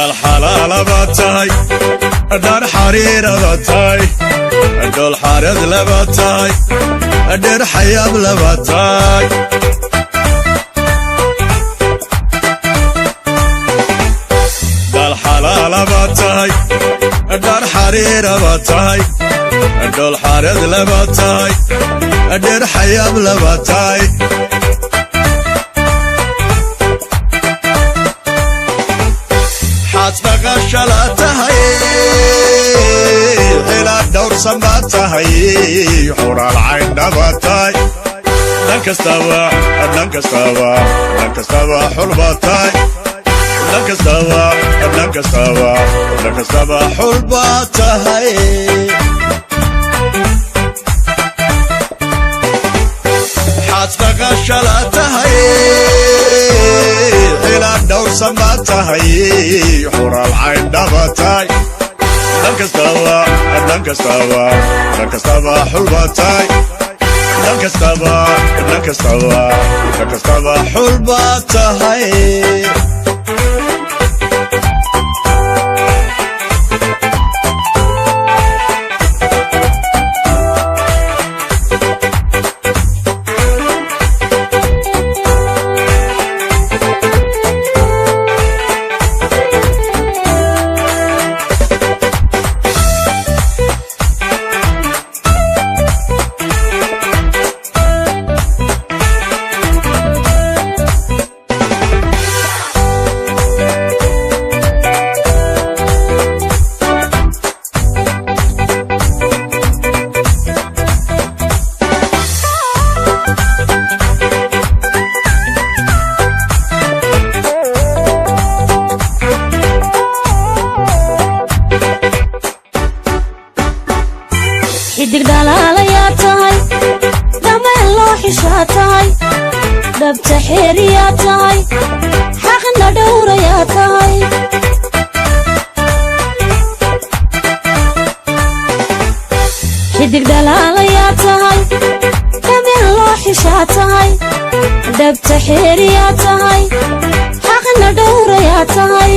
Dhal xalaalaba tahay, dhar xariiraba tahay, dhol xareed laba tahay, dheer xayaab laba tahay. Dhal xalaalaba tahay, dhar xariiraba tahay, dhol xareed laba tahay, dheer xayaab laba tahay. Xaad dhaqashala tahay, xilaa dhowrsan baa tahay, xuraal cayndhaba tahay. Dhan kastaba, dhan kastaba, dhan kastaba xul baa tahay. Dhan kastaba, dhan kastaba, dhan kastaba xul baa tahay. Xaad dhaqashala tahay, xilaa dhowrsan baa tahay, xuraal cayndhaba tahay. Dhan kastaba, dhan kastaba, dhan kastaba xul baa tahay. Dhan kastaba, dhan kastaba, dhan kastaba xul baa tahay. Xidig dhalaalayaa tahay, dhameen loo xishaa tahay, dhabta xeeriyaa tahay, xaqna dhowrayaa tahay. Xidig dhalaalayaa tahay, dhameen loo xishaa tahay, dhabta xeeriyaa tahay, xaqna dhowrayaa tahay.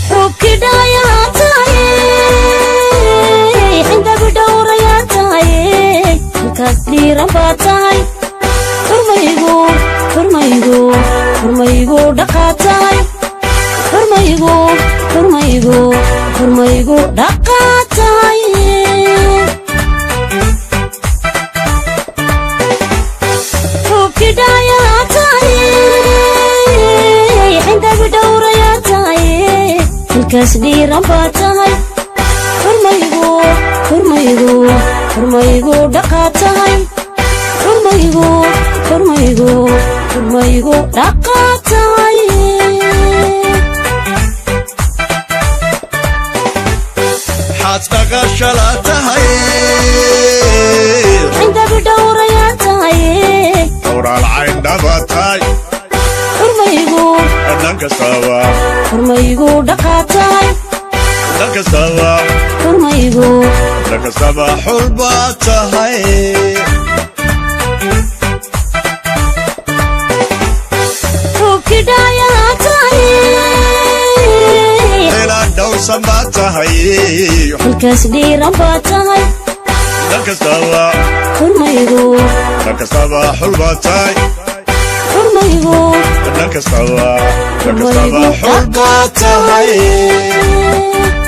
Xubkidhayaa tahay, xindabi dhowrayaa tahay, halkaas dhiiran baa tahay. Xurmaygu, xurmaygu, xurmaygu dhaqaa tahay. Xurmaygu, xurmaygu, xurmaygu dhaqaa tahay. Xubkidhayaa tahay, xindabi dhowrayaa tahay, halkaas dhiiran baa tahay. Xurmaygu, xurmaygu, xurmaygu dhaqaa tahay. Xurmaygu, xurmaygu, xurmaygu dhaqaa tahay. Xaad dhaqashala tahay, Xindabi dhowrayaa tahay, xuraal cayndhaba tahay. Xurmaygu, Dhan kastaba, xurmaygu dhaqaa tahay. Dhan kastaba, Xurmaygu, dhan kastaba xul baa tahay. Xubkidhayaa tahay, Xilaa dhowrsan baa tahay, halkaas dhiiran baa tahay. Dhan kastaba, Xurmaygu, dhan kastaba xul baa tahay. Xurmaygu, Dhan kastaba, dhan kastaba xurmaygu xul baa dhaqaa tahay. Tahay.